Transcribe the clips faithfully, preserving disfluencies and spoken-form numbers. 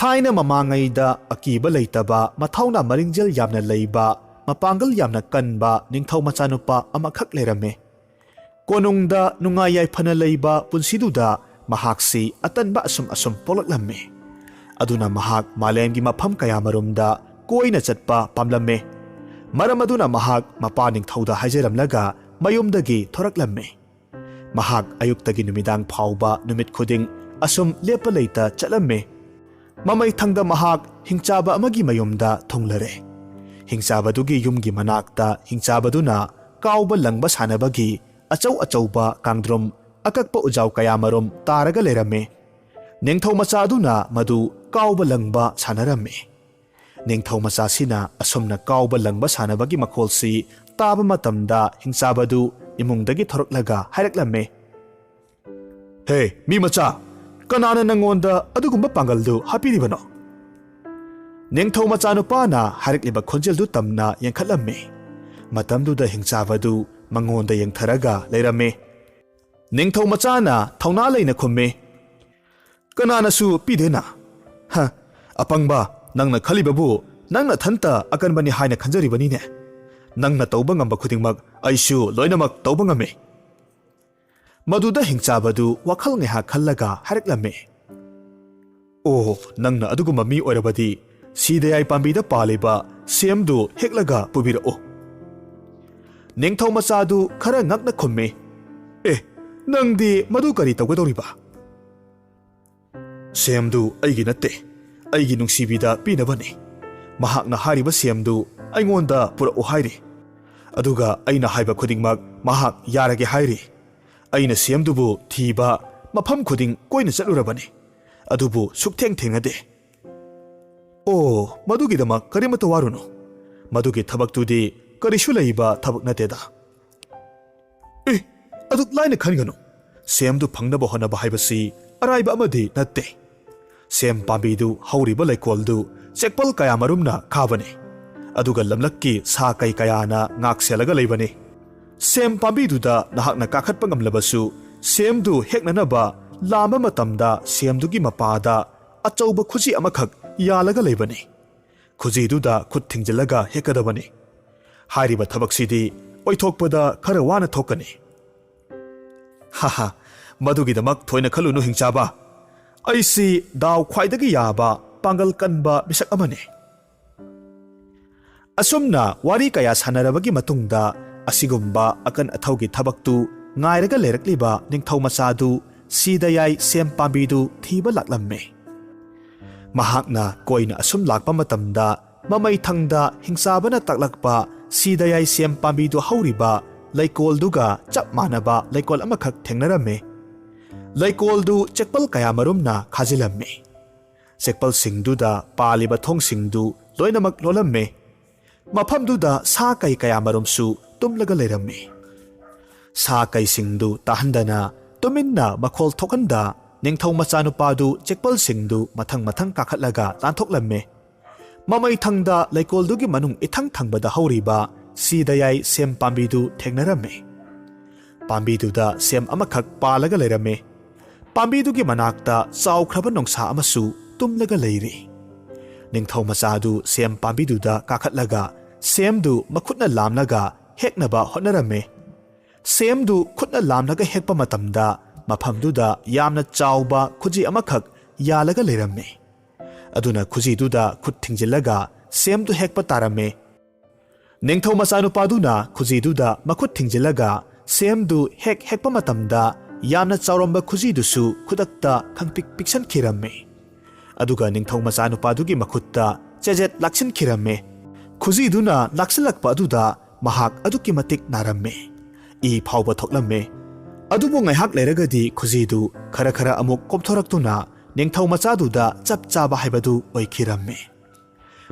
ꯊꯥꯏꯅ ꯃꯃꯥꯡꯉꯩꯗ ꯑꯀꯤꯕ ꯂꯩꯇꯕ, ꯃꯊꯧꯅꯥ ꯃꯔꯤꯡꯖꯦꯜ ꯌꯥꯝꯅ ꯂꯩꯕ, ꯃꯄꯥꯡꯒꯜ ꯌꯥꯝꯅ ꯀꯟꯕ ꯅꯤꯡꯊꯧ ꯃꯆꯥꯅꯨꯄꯥ ꯑꯃꯈꯛ ꯂꯩꯔꯝꯃꯤ꯫ ꯀꯣꯅꯨꯡꯗ ꯅꯨꯡꯉꯥꯏ ꯌꯥꯏꯐꯅ ꯂꯩꯕ ꯄꯨꯟꯁꯤꯗꯨꯗ ꯃꯍꯥꯛꯁꯤ ꯑꯇꯟꯕ ꯑꯁꯨꯝ ꯑꯁꯨꯝ ꯄꯣꯛꯂꯛꯂꯝꯃꯤ꯫ ꯑꯗꯨꯅ ꯃꯍꯥꯛ ꯃꯥꯂꯦꯝꯒꯤ ꯃꯐꯝ ꯀꯌꯥꯃꯔꯨꯝꯗ ꯀꯣꯏꯅ ꯆꯠꯄ ꯄꯥꯝꯂꯝꯃꯤ꯫ ꯃꯔꯝ ꯑꯗꯨꯅ ꯃꯍꯥꯛ ꯃꯄꯥ ꯅꯤꯡꯊꯧꯗ ꯍꯥꯏꯖꯔꯝꯂꯒ ꯃꯌꯨꯝꯗꯒꯤ ꯊꯣꯔꯛꯂꯝꯃꯤ꯫ ꯃꯍꯥꯛ ꯑꯌꯨꯛꯇꯒꯤ ꯅꯨꯃꯤꯗꯥꯡ ꯐꯥꯎꯕ ꯅꯨꯃꯤꯠ ꯈꯨꯗꯤꯡ ꯑꯁꯨꯝ ꯂꯦꯞꯄ ꯂꯩꯇ ꯆꯠꯂꯝꯃꯤ꯫ ꯃꯃꯩꯊꯪꯗ ꯃꯍꯥꯛ ꯍꯤꯡꯆꯥꯕ ꯑꯃꯒꯤ ꯃꯌꯨꯝꯗ ꯊꯨꯡꯂꯔꯦ꯫ ꯍꯤꯡꯆꯥꯕꯗꯨꯒꯤ ꯌꯨꯝꯒꯤ ꯃꯅꯥꯛꯇ ꯍꯤꯡꯆꯥꯕꯗꯨꯅ ꯀꯥꯎꯕ ꯂꯪꯕ ꯁꯥꯟꯅꯕꯒꯤ ꯑꯆꯧ ꯑꯆꯧꯕ ꯀꯥꯡꯗ꯭ꯔꯨꯝ, ꯑꯀꯛꯄ ꯎꯖꯥꯎ ꯀꯌꯥꯃꯔꯨꯝ ꯇꯥꯔꯒ ꯂꯩꯔꯝꯃꯤ꯫ ꯅꯤꯡꯊꯧ ꯃꯆꯥ ꯑꯗꯨꯅ ꯃꯗꯨ ꯀꯥꯎꯕ ꯂꯪꯕ ꯁꯥꯟꯅꯔꯝꯃꯤ꯫ ꯅꯤꯡꯊꯧ ꯃꯆꯥꯁꯤꯅ ꯑꯁꯨꯝꯅ ꯀꯥꯎꯕ ꯂꯪꯕ ꯁꯥꯟꯅꯕꯒꯤ ꯃꯈꯣꯜꯁꯤ ꯇꯥꯕ ꯃꯇꯝꯗ ꯍꯤꯡꯆꯥꯕꯗꯨ ꯏꯃꯨꯡꯗꯒꯤ ꯊꯣꯔꯛꯂꯒ ꯍꯥꯏꯔꯛꯂꯝꯃꯤ, "ꯍꯦ, ꯃꯤ ꯃꯆꯥ, ꯀꯅꯥꯅ ꯅꯪꯉꯣꯟꯗ ꯑꯗꯨꯒꯨꯝꯕ ꯄꯥꯡꯒꯜꯗꯨ ꯍꯥꯞꯄꯤꯔꯤꯕꯅꯣ?" ꯅꯤꯡꯊꯧ ꯃꯆꯥꯅꯨꯄꯥꯅ ꯍꯥꯏꯔꯛꯂꯤꯕ ꯈꯣꯟꯖꯦꯜꯗꯨ ꯇꯝꯅ ꯌꯦꯡꯈꯠꯂꯝꯃꯤ꯫ ꯃꯇꯝꯗꯨꯗ ꯍꯤꯡꯆꯥꯕꯗꯨ ꯃꯉꯣꯟꯗ ꯌꯦꯡꯊꯔꯒ ꯂꯩꯔꯝꯃꯤ꯫ ꯅꯤꯡꯊꯧ ꯃꯆꯥꯅ ꯊꯧꯅꯥ ꯂꯩꯅ ꯈꯨꯝꯃꯤ, "ꯀꯅꯥꯅꯁꯨ ꯄꯤꯗꯦꯅ꯫ ꯍ, ꯑꯄꯪꯕ, ꯅꯪꯅ ꯈꯜꯂꯤꯕꯕꯨ ꯅꯪ ꯅꯊꯟꯇ ꯑꯀꯟꯕꯅꯤ ꯍꯥꯏꯅ ꯈꯟꯖꯔꯤꯕꯅꯤꯅꯦ꯫ ꯅꯪꯅ ꯇꯧꯕ ꯉꯝꯕ ꯈꯨꯗꯤꯡꯃꯛ ꯑꯩꯁꯨ ꯂꯣꯏꯅꯃꯛ ꯇꯧꯕ ꯉꯝꯃꯤ꯫" ꯃꯗꯨꯗ ꯍꯤꯡꯆꯥꯕꯗꯨ ꯋꯥꯈꯜ ꯉꯥꯏꯍꯥꯛ ꯈꯜꯂꯒ ꯍꯥꯏꯔꯛꯂꯝꯃꯤ, "ꯑꯣ, ꯅꯪꯅ ꯑꯗꯨꯒꯨꯝꯕ ꯃꯤ ꯑꯣꯏꯔꯕꯗꯤ ꯁꯤꯗꯌꯥꯏ ꯄꯥꯝꯕꯤꯗ ꯄꯥꯜꯂꯤꯕ ꯁꯦꯝꯗꯨ ꯍꯦꯛꯂꯒ ꯄꯨꯕꯤꯔꯛꯎ꯫" ꯅꯤꯡꯊꯧ ꯃꯆꯥꯗꯨ ꯈꯔ ꯉꯛꯅ ꯈꯨꯝꯃꯤ, "ꯑꯦ, ꯅꯪꯗꯤ ꯃꯗꯨ ꯀꯔꯤ ꯇꯧꯒꯗꯧꯔꯤꯕ?" "ꯁꯦꯝꯗꯨ ꯑꯩꯒꯤ ꯅꯠꯇꯦ, ꯑꯩꯒꯤ ꯅꯨꯡꯁꯤꯕꯤꯗ ꯄꯤꯅꯕꯅꯤ꯫ ꯃꯍꯥꯛꯅ ꯍꯥꯏꯔꯤꯕ ꯁꯦꯝꯗꯨ ꯑꯩꯉꯣꯟꯗ ꯄꯨꯔꯛꯎ ꯍꯥꯏꯔꯤ꯫ ꯑꯗꯨꯒ ꯑꯩꯅ ꯍꯥꯏꯕ ꯈꯨꯗꯤꯡꯃꯛ ꯃꯍꯥꯛ ꯌꯥꯔꯒꯦ ꯍꯥꯏꯔꯤ꯫ ꯑꯩꯅ ꯁꯦꯝꯗꯨꯕꯨ ꯊꯤꯕ ꯃꯐꯝ ꯈꯨꯗꯤꯡ ꯀꯣꯏꯅ ꯆꯠꯂꯨꯔꯕꯅꯤ, ꯑꯗꯨꯕꯨ ꯁꯨꯛꯊꯦꯡ ꯊꯦꯡꯅꯗꯦ꯫" "ꯑꯣ, ꯃꯗꯨꯒꯤꯗꯃꯛ ꯀꯔꯤꯃꯠꯇ ꯋꯥꯔꯨꯅꯨ꯫ ꯃꯗꯨꯒꯤ ꯊꯕꯛꯇꯨꯗꯤ ꯀꯔꯤꯁꯨ ꯂꯩꯕ ꯊꯕꯛ ꯅꯠꯇꯦꯗ꯫" "ꯑꯦ, ꯑꯗꯨꯛ ꯂꯥꯏꯅ ꯈꯟꯒꯅꯨ꯫ ꯁꯦꯝꯗꯨ ꯐꯪꯅꯕ ꯍꯣꯠꯅꯕ ꯍꯥꯏꯕꯁꯤ ꯑꯔꯥꯏꯕ ꯑꯃꯗꯤ ꯅꯠꯇꯦ꯫ ꯁꯦꯝ ꯄꯥꯝꯕꯤꯗꯨ ꯍꯧꯔꯤꯕ ꯂꯩꯀꯣꯜꯗꯨ ꯆꯦꯛꯄꯜ ꯀꯌꯥꯃꯔꯨꯝꯅ ꯈꯥꯕꯅꯤ꯫ ꯑꯗꯨꯒ ꯂꯝꯂꯛꯀꯤ ꯁꯥ ꯀꯩ ꯀꯌꯥꯅ ꯉꯥꯛ ꯁꯦꯜꯂꯒ ꯂꯩꯕꯅꯤ꯫ ꯁꯦꯝ ꯄꯥꯝꯕꯤꯗꯨꯗ ꯅꯍꯥꯛꯅ ꯀꯥꯈꯠꯄ ꯉꯝꯂꯕꯁꯨ, ꯁꯦꯝꯗꯨ ꯍꯦꯛꯅꯅꯕ ꯂꯥꯝꯕ ꯃꯇꯝꯗ ꯁꯦꯝꯗꯨꯒꯤ ꯃꯄꯥꯗ ꯑꯆꯧꯕ ꯈꯨꯖꯤ ꯑꯃꯈꯛ ꯌꯥꯜꯂꯒ ꯂꯩꯕꯅꯤ꯫ ꯈꯨꯖꯤꯗꯨꯗ ꯈꯨꯠ ꯊꯤꯡꯖꯤꯜꯂꯒ ꯍꯦꯛꯀꯗꯕꯅꯤ꯫ ꯍꯥꯏꯔꯤꯕ ꯊꯕꯛꯁꯤꯗꯤ ꯑꯣꯏꯊꯣꯛꯄꯗ ꯈꯔ ꯋꯥꯅ ꯊꯣꯛꯀꯅꯤ꯫ ꯍꯥꯍꯥ, ꯃꯗꯨꯒꯤꯗꯃꯛ ꯊꯣꯏꯅ ꯈꯜꯂꯨꯅꯨ ꯍꯤꯡꯆꯥꯕ꯫ ꯑꯩꯁꯤ ꯗꯥꯎ ꯈ꯭ꯋꯥꯏꯗꯒꯤ ꯌꯥꯕ, ꯄꯥꯡꯒꯜ ꯀꯟꯕ ꯃꯤꯁꯛ ꯑꯃꯅꯤ꯫ ꯑꯁꯨꯝꯅ ꯋꯥꯔꯤ ꯀꯌꯥ ꯁꯥꯟꯅꯔꯕꯒꯤ ꯃꯇꯨꯡꯗ ꯑꯁꯤꯒꯨꯝꯕ ꯑꯀꯟ ꯑꯊꯧꯒꯤ ꯊꯕꯛꯇꯨ ꯉꯥꯏꯔꯒ ꯂꯩꯔꯛꯂꯤꯕ ꯅꯤꯡꯊꯧ ꯃꯆꯥꯗꯨ ꯁꯤꯗꯌꯥꯏ ꯁꯦꯝ ꯄꯥꯝꯕꯤꯗꯨ ꯊꯤꯕ ꯂꯥꯛꯂꯝꯃꯤ꯫ ꯃꯍꯥꯛꯅ ꯀꯣꯏꯅ ꯑꯁꯨꯝ ꯂꯥꯛꯄ ꯃꯇꯝꯗ ꯃꯃꯩ ꯊꯪꯗ ꯍꯤꯡꯆꯥꯕꯅ ꯇꯥꯛꯂꯛꯄ ꯁꯤꯗꯌꯥꯏ ꯁꯦꯝ ꯄꯥꯝꯕꯤꯗꯨ ꯍꯧꯔꯤꯕ ꯂꯩꯀꯣꯜꯗꯨꯒ ꯆꯞ ꯃꯥꯟꯅꯕ ꯂꯩꯀꯣꯜ ꯑꯃꯈꯛ ꯊꯦꯡꯅꯔꯝꯃꯤ꯫ ꯂꯩꯀꯣꯜꯗꯨ ꯆꯦꯛꯄꯜ ꯀꯌꯥꯃꯔꯨꯝꯅ ꯈꯥꯖꯤꯜꯂꯝꯃꯤ꯫ ꯆꯦꯛꯄꯜꯁꯤꯡꯗꯨꯗ ꯄꯥꯜꯂꯤꯕ ꯊꯣꯡꯁꯤꯡꯗꯨ ꯂꯣꯏꯅꯃꯛ ꯂꯣꯜꯂꯝꯃꯤ꯫ ꯃꯐꯝꯗꯨꯗ ꯁꯥ ꯀꯩ ꯀꯌꯥꯃꯔꯨꯝꯁꯨ ꯇꯨꯝꯂꯒ ꯂꯩꯔꯝꯃꯤ꯫ ꯁꯥ ꯀꯩꯁꯤꯡꯗꯨ ꯇꯥꯍꯟꯗꯅ ꯇꯨꯃꯤꯟꯅ ꯃꯈꯣꯜ ꯊꯣꯛꯍꯟꯗ ꯅꯤꯡꯊꯧ ꯃꯆꯥꯅꯨꯄꯥꯗꯨ ꯆꯦꯛꯄꯜꯁꯤꯡꯗꯨ ꯃꯊꯪ ꯃꯊꯪ ꯀꯥꯈꯠꯂꯒ ꯂꯥꯟꯊꯣꯛꯂꯝꯃꯤ꯫ ꯃꯃꯩ ꯊꯪꯗ ꯂꯩꯀꯣꯜꯗꯨꯒꯤ ꯃꯅꯨꯡ ꯏꯊꯪ ꯊꯪꯕꯗ ꯍꯧꯔꯤꯕ ꯁꯤꯗꯌꯥꯏ ꯁꯦꯝ ꯄꯥꯝꯕꯤꯗꯨ ꯊꯦꯡꯅꯔꯝꯃꯤ꯫ ꯄꯥꯝꯕꯤꯗꯨꯗ ꯁꯦꯝ ꯑꯃꯈꯛ ꯄꯥꯜꯂꯒ ꯂꯩꯔꯝꯃꯤ꯫ ꯄꯥꯝꯕꯤꯗꯨꯒꯤ ꯃꯅꯥꯛꯇ ꯆꯥꯎꯈ꯭ꯔꯕ ꯅꯣꯡꯁꯥ ꯑꯃꯁꯨ ꯇꯨꯝꯂꯒ ꯂꯩꯔꯤ꯫ ꯅꯤꯡꯊꯧ ꯃꯆꯥꯗꯨ ꯁꯦꯝ ꯄꯥꯝꯕꯤꯗꯨꯗ ꯀꯥꯈꯠꯂꯒ ꯁꯦꯝꯗꯨ ꯃꯈꯨꯠꯅ ꯂꯥꯝꯂꯒ ꯍꯦꯛꯅꯕ ꯍꯣꯠꯅꯔꯝꯃꯤ꯫ ꯁꯦꯝꯗꯨ ꯈꯨꯠꯅ ꯂꯥꯝꯂꯒ ꯍꯦꯛꯄ ꯃꯇꯝꯗ ꯃꯐꯝꯗꯨꯗ ꯌꯥꯝꯅ ꯆꯥꯎꯕ ꯈꯨꯖꯤ ꯑꯃꯈꯛ ꯌꯥꯜꯂꯒ ꯂꯩꯔꯝꯃꯤ꯫ ꯑꯗꯨꯅ ꯈꯨꯖꯤꯗꯨꯗ ꯈꯨꯠ ꯊꯤꯡꯖꯤꯜꯂꯒ ꯁꯦꯝꯗꯨ ꯍꯦꯛꯄ ꯇꯥꯔꯝꯃꯤ꯫ ꯅꯤꯡꯊꯧ ꯃꯆꯥꯅꯨꯄꯥꯗꯨꯅ ꯈꯨꯖꯤꯗꯨꯗ ꯃꯈꯨꯠ ꯊꯤꯡꯖꯤꯜꯂꯒ ꯁꯦꯝꯗꯨ ꯍꯦꯛ ꯍꯦꯛꯄ ꯃꯇꯝꯗ ꯌꯥꯝꯅ ꯆꯥꯎꯔꯝꯕ ꯈꯨꯖꯤꯗꯨꯁꯨ ꯈꯨꯗꯛꯇ ꯈꯪꯄꯤꯛ ꯄꯤꯛꯁꯟꯈꯤꯔꯝꯃꯤ꯫ ꯑꯗꯨꯒ ꯅꯤꯡꯊꯧ ꯃꯆꯥꯅꯨꯄꯥꯗꯨꯒꯤ ꯃꯈꯨꯠꯇ ꯆꯦꯖꯦꯠ ꯂꯥꯛꯁꯤꯟꯈꯤꯔꯝꯃꯤ꯫ ꯈꯨꯖꯤꯗꯨꯅ ꯂꯥꯛꯁꯤꯜꯂꯛꯄ ꯑꯗꯨꯗ ꯃꯍꯥꯛ ꯑꯗꯨꯛꯀꯤ ꯃꯇꯤꯛ ꯅꯥꯔꯝꯃꯤ꯫ ꯏ ꯐꯥꯎꯕ ꯊꯣꯛꯂꯝꯃꯤ꯫ ꯑꯗꯨꯕꯨ ꯉꯥꯏꯍꯥꯛ ꯂꯩꯔꯒꯗꯤ ꯈꯨꯖꯤꯗꯨ ꯈꯔ ꯈꯔ ꯑꯃꯨꯛ ꯀꯣꯝꯊꯣꯔꯛꯇꯨꯅ ꯅꯤꯡꯊꯧ ꯃꯆꯥꯗꯨꯗ ꯆꯞ ꯆꯥꯕ ꯍꯥꯏꯕꯗꯨ ꯑꯣꯏꯈꯤꯔꯝꯃꯤ꯫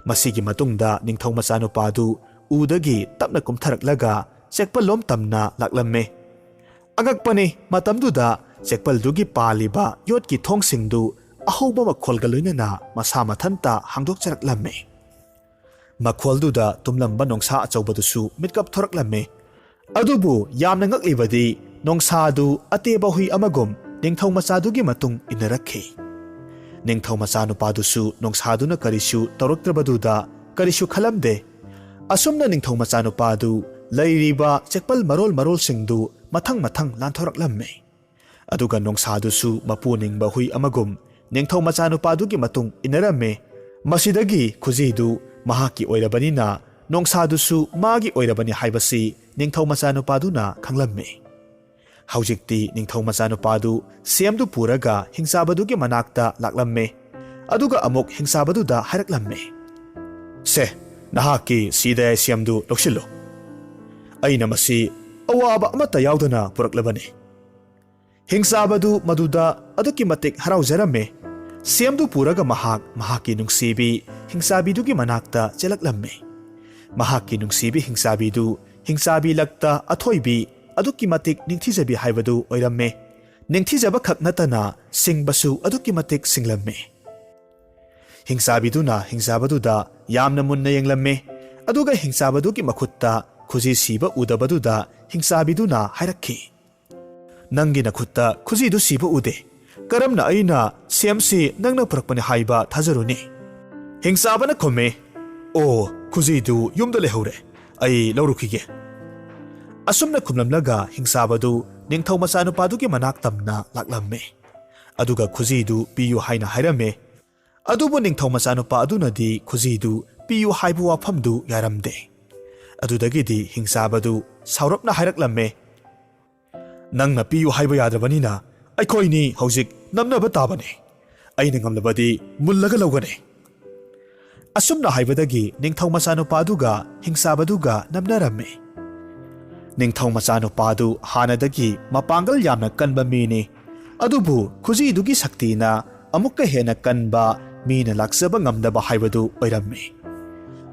ꯃꯁꯤꯒꯤ ꯃꯇꯨꯡꯗ ꯅꯤꯡꯊꯧ ꯃꯆꯥꯅꯨꯄꯥꯗꯨ ꯎꯗꯒꯤ ꯇꯞꯅ ꯀꯨꯝꯊꯔꯛꯂꯒ ꯆꯦꯛꯄꯜꯂꯣꯝ ꯇꯝꯅ ꯂꯥꯛꯂꯝꯃꯤ꯫ ꯑꯉꯛꯄꯅꯤ, ꯃꯇꯝꯗꯨꯗ ꯆꯦꯛꯄꯜꯗꯨꯒꯤ ꯄꯥꯜꯂꯤꯕ ꯌꯣꯠꯀꯤ ꯊꯣꯡꯁꯤꯡꯗꯨ ꯑꯍꯧꯕ ꯃꯈꯣꯜꯒ ꯂꯣꯏꯅꯅ ꯃꯁꯥ ꯃꯊꯟꯇ ꯍꯥꯡꯗꯣꯛꯆꯔꯛꯂꯝꯃꯤ꯫ ꯃꯈꯣꯜꯗꯨꯗ ꯇꯨꯝꯂꯝꯕ ꯅꯣꯡꯁꯥ ꯑꯆꯧꯕꯗꯨꯁꯨ ꯃꯤꯠꯀꯞ ꯊꯣꯔꯛꯂꯝꯃꯤ꯫ ꯑꯗꯨꯕꯨ ꯌꯥꯝꯅ ꯉꯛꯂꯤꯕꯗꯤ ꯅꯣꯡꯁꯥꯗꯨ ꯑꯇꯦꯕ ꯍꯨꯏ ꯑꯃꯒꯨꯝ ꯅꯤꯡꯊꯧ ꯃꯆꯥꯗꯨꯒꯤ ꯃꯇꯨꯡ ꯏꯟꯅꯔꯛꯈꯤ꯫ ꯅꯤꯡꯊꯧ ꯃꯆꯥꯅꯨꯄꯥꯗꯨꯁꯨ ꯅꯣꯡꯁꯥꯗꯨꯅ ꯀꯔꯤꯁꯨ ꯇꯧꯔꯛꯇ꯭ꯔꯕꯗꯨꯗ ꯀꯔꯤꯁꯨ ꯈꯜꯂꯝꯗꯦ꯫ ꯑꯁꯨꯝꯅ ꯅꯤꯡꯊꯧ ꯃꯆꯥꯅꯨꯄꯥꯗꯨ ꯂꯩꯔꯤꯕ ꯆꯦꯛꯄꯜ ꯃꯔꯣꯜ ꯃꯔꯣꯜꯁꯤꯡꯗꯨ ꯃꯊꯪ ꯃꯊꯪ ꯂꯥꯟꯊꯣꯔꯛꯂꯝꯃꯤ꯫ ꯑꯗꯨꯒ ꯅꯣꯡꯁꯥꯗꯨꯁꯨ ꯃꯄꯨ ꯅꯤꯡꯕ ꯍꯨꯏ ꯑꯃꯒꯨꯝ ꯅꯤꯡꯊꯧ ꯃꯆꯥꯅꯨꯄꯥꯗꯨꯒꯤ ꯃꯇꯨꯡ ꯏꯟꯅꯔꯝꯃꯤ꯫ ꯃꯁꯤꯗꯒꯤ ꯈꯨꯖꯤꯗꯨ ꯃꯍꯥꯛꯀꯤ ꯑꯣꯏꯔꯕꯅꯤꯅ ꯅꯣꯡꯁꯥꯗꯨꯁꯨ ꯃꯥꯒꯤ ꯑꯣꯏꯔꯕꯅꯤ ꯍꯥꯏꯕꯁꯤ ꯅꯤꯡꯊꯧ ꯃꯆꯥꯅꯨꯄꯥꯗꯨꯅ ꯈꯪꯂꯝꯃꯤ꯫ ꯍꯧꯖꯤꯛꯇꯤ ꯅꯤꯡꯊꯧ ꯃꯆꯥꯅꯨꯄꯥꯗꯨ ꯁꯦꯝꯗꯨ ꯄꯨꯔꯒ ꯍꯤꯡꯆꯥꯕꯗꯨꯒꯤ ꯃꯅꯥꯛꯇ ꯂꯥꯛꯂꯝꯃꯤ꯫ ꯑꯗꯨꯒ ꯑꯃꯨꯛ ꯍꯤꯡꯆꯥꯕꯗꯨꯗ ꯍꯥꯏꯔꯛꯂꯝꯃꯤ, "ꯁꯦ, ꯅꯍꯥꯛꯀꯤ ꯁꯤꯗ ꯁꯦꯝꯗꯨ ꯂꯧꯁꯤꯜꯂꯨ꯫ ꯑꯩꯅ ꯃꯁꯤ ꯑꯋꯥꯕ ꯑꯃꯠꯇ ꯌꯥꯎꯗꯅ ꯄꯨꯔꯛꯂꯕꯅꯤ"꯫ ꯍꯤꯡꯆꯥꯕꯗꯨ ꯃꯗꯨꯗ ꯑꯗꯨꯛꯀꯤ ꯃꯇꯤꯛ ꯍꯔꯥꯎꯖꯔꯝꯃꯤ꯫ ꯁꯦꯝꯗꯨ ꯄꯨꯔꯒ ꯃꯍꯥꯛ ꯃꯍꯥꯛꯀꯤ ꯅꯨꯡꯁꯤꯕꯤ ꯍꯤꯡꯆꯥꯕꯤꯗꯨꯒꯤ ꯃꯅꯥꯛꯇ ꯆꯦꯜꯂꯛꯂꯝꯃꯤ꯫ ꯃꯍꯥꯛꯀꯤ ꯅꯨꯡꯁꯤꯕꯤ ꯍꯤꯡꯆꯥꯕꯤꯗꯨ ꯍꯤꯡꯆꯥꯕꯤ ꯂꯛꯇ ꯑꯊꯣꯏꯕꯤ, ꯑꯗꯨꯛꯀꯤ ꯃꯇꯤꯛ ꯅꯤꯡꯊꯤꯖꯕꯤ ꯍꯥꯏꯕꯗꯨ ꯑꯣꯏꯔꯝꯃꯤ꯫ ꯅꯤꯡꯊꯤꯖꯕ ꯈꯛ ꯅꯠꯇꯅ ꯁꯤꯡꯕꯁꯨ ꯑꯗꯨꯛꯀꯤ ꯃꯇꯤꯛ ꯁꯤꯡꯂꯝꯃꯤ꯫ ꯍꯤꯡꯆꯥꯕꯤꯗꯨꯅ ꯍꯤꯡꯆꯥꯕꯗꯨꯗ ꯌꯥꯝꯅ ꯃꯨꯟꯅ ꯌꯦꯡꯂꯝꯃꯤ꯫ ꯑꯗꯨꯒ ꯍꯤꯡꯆꯥꯕꯗꯨꯒꯤ ꯃꯈꯨꯠꯇ ꯈꯨꯖꯤ ꯁꯤꯕ ꯎꯗꯕꯗꯨꯗ ꯍꯤꯡꯆꯥꯕꯤꯗꯨꯅ ꯍꯥꯏꯔꯛꯈꯤ, "ꯅꯪꯒꯤ ꯅꯈꯨꯠꯇ ꯈꯨꯖꯤꯗꯨ ꯁꯤꯕ ꯎꯗꯦ꯫ ꯀꯔꯝꯅ ꯑꯩꯅ ꯁꯦꯝꯁꯤ ꯅꯪꯅ ꯄꯨꯔꯛꯄꯅꯤ ꯍꯥꯏꯕ ꯊꯥꯖꯔꯨꯅꯤ?" ꯍꯤꯡꯆꯥꯕꯅ ꯈꯨꯝꯃꯤ, "ꯑꯣ, ꯈꯨꯖꯤꯗꯨ ꯌꯨꯝꯗ ꯂꯩꯍꯧꯔꯦ꯫ ꯑꯩ ꯂꯧꯔꯨꯈꯤꯒꯦ"꯫ ꯑꯁꯨꯝꯅ ꯈꯨꯝꯂꯝꯂꯒ ꯍꯤꯡꯆꯥꯕꯗꯨ ꯅꯤꯡꯊꯧ ꯃꯆꯥꯅꯨꯄꯥꯗꯨꯒꯤ ꯃꯅꯥꯛ ꯇꯝꯅ ꯂꯥꯛꯂꯝꯃꯤ꯫ ꯑꯗꯨꯒ ꯈꯨꯖꯤꯗꯨ ꯄꯤꯌꯨ ꯍꯥꯏꯅ ꯍꯥꯏꯔꯝꯃꯤ꯫ ꯑꯗꯨꯕꯨ ꯅꯤꯡꯊꯧ ꯃꯆꯥꯅꯨꯄꯥ ꯑꯗꯨꯅꯗꯤ ꯈꯨꯖꯤꯗꯨ ꯄꯤꯌꯨ ꯍꯥꯏꯕ ꯋꯥꯐꯝꯗꯨ ꯌꯥꯔꯝꯗꯦ꯫ ꯑꯗꯨꯗꯒꯤꯗꯤ ꯍꯤꯡꯆꯥꯕꯗꯨ ꯁꯥꯎꯔꯞꯅ ꯍꯥꯏꯔꯛꯂꯝꯃꯤ, "ꯅꯪꯅ ꯄꯤꯌꯨ ꯍꯥꯏꯕ ꯌꯥꯗ꯭ꯔꯕꯅꯤꯅ ꯑꯩꯈꯣꯏꯅꯤ ꯍꯧꯖꯤꯛ ꯅꯝꯅꯕ ꯇꯥꯕꯅꯤ꯫ ꯑꯩꯅ ꯉꯝꯂꯕꯗꯤ ꯃꯨꯜꯂꯒ ꯂꯧꯒꯅꯤ"꯫ ꯑꯁꯨꯝꯅ ꯍꯥꯏꯕꯗꯒꯤ ꯅꯤꯡꯊꯧ ꯃꯆꯥꯅꯨꯄꯥꯗꯨꯒ ꯍꯤꯡꯆꯥꯕꯗꯨꯒ ꯅꯝꯅꯔꯝꯃꯤ꯫ ꯅꯤꯡꯊꯧ ꯃꯆꯥꯅꯨꯄꯥꯗꯨ ꯍꯥꯟꯅꯗꯒꯤ ꯃꯄꯥꯡꯒꯜ ꯌꯥꯝꯅ ꯀꯟꯕ ꯃꯤꯅꯤ꯫ ꯑꯗꯨꯕꯨ ꯈꯨꯖꯤꯗꯨꯒꯤ ꯁꯛꯇꯤꯅ ꯑꯃꯨꯛꯀ ꯍꯦꯟꯅ ꯀꯟꯕ, ꯃꯤꯅ ꯂꯥꯛꯆꯕ ꯉꯝꯗꯕ ꯍꯥꯏꯕꯗꯨ ꯑꯣꯏꯔꯝꯃꯤ꯫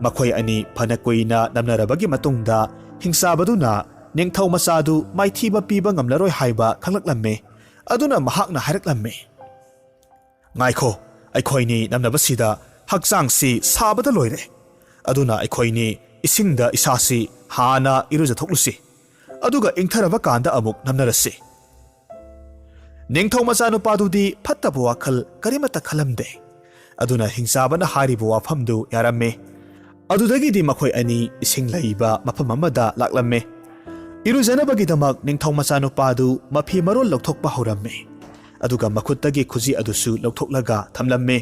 ꯃꯈꯣꯏ ꯑꯅꯤ ꯐꯅ ꯀꯨꯏꯅ ꯅꯝꯅꯔꯕꯒꯤ ꯃꯇꯨꯡꯗ ꯍꯤꯡꯆꯥꯕꯗꯨꯅ ꯅꯤꯡꯊꯧ ꯃꯆꯥꯗꯨ ꯃꯥꯏꯊꯤꯕ ꯄꯤꯕ ꯉꯝꯂꯔꯣꯏ ꯍꯥꯏꯕ ꯈꯪꯂꯛꯂꯝꯃꯤ꯫ ꯑꯗꯨꯅ ꯃꯍꯥꯛꯅ ꯍꯥꯏꯔꯛꯂꯝꯃꯤ, "ꯉꯥꯏꯈꯣ, ꯑꯩꯈꯣꯏꯅꯤ ꯅꯝꯅꯕꯁꯤꯗ ꯍꯛꯆꯥꯡꯁꯤ ꯁꯥꯕꯗ ꯂꯣꯏꯔꯦ꯫ ꯑꯗꯨꯅ ꯑꯩꯈꯣꯏꯅꯤ ꯏꯁꯤꯡꯗ ꯏꯁꯥꯁꯤ ꯍꯥꯟꯅ ꯏꯔꯨꯖꯊꯣꯛꯂꯨꯁꯤ꯫ ꯑꯗꯨꯒ ꯏꯪꯊꯔꯕ ꯀꯥꯟꯗ ꯑꯃꯨꯛ ꯅꯝꯅꯔꯁꯤ"꯫ ꯅꯤꯡꯊꯧ ꯃꯆꯥꯅꯨꯄꯥꯗꯨꯗꯤ ꯐꯠꯇꯕ ꯋꯥꯈꯜ ꯀꯔꯤꯃꯠꯇ ꯈꯜꯂꯝꯗꯦ꯫ ꯑꯗꯨꯅ ꯍꯤꯡꯆꯥꯕꯅ ꯍꯥꯏꯔꯤꯕ ꯋꯥꯐꯝꯗꯨ ꯌꯥꯔꯝꯃꯦ꯫ ꯑꯗꯨꯗꯒꯤꯗꯤ ꯃꯈꯣꯏ ꯑꯅꯤ ꯏꯁꯤꯡ ꯂꯩꯕ ꯃꯐꯝ ꯑꯃꯗ ꯂꯥꯛꯂꯝꯃꯦ꯫ ꯏꯔꯨꯖꯅꯕꯒꯤꯗꯃꯛ ꯅꯤꯡꯊꯧ ꯃꯆꯥꯅꯨꯄꯥꯗꯨ ꯃꯐꯤ ꯃꯔꯣꯜ ꯂꯧꯊꯣꯛꯄ ꯍꯧꯔꯝꯃꯦ꯫ ꯑꯗꯨꯒ ꯃꯈꯨꯠꯇꯒꯤ ꯈꯨꯖꯤ ꯑꯗꯨꯁꯨ ꯂꯧꯊꯣꯛꯂꯒ ꯊꯝꯂꯝꯃꯦ꯫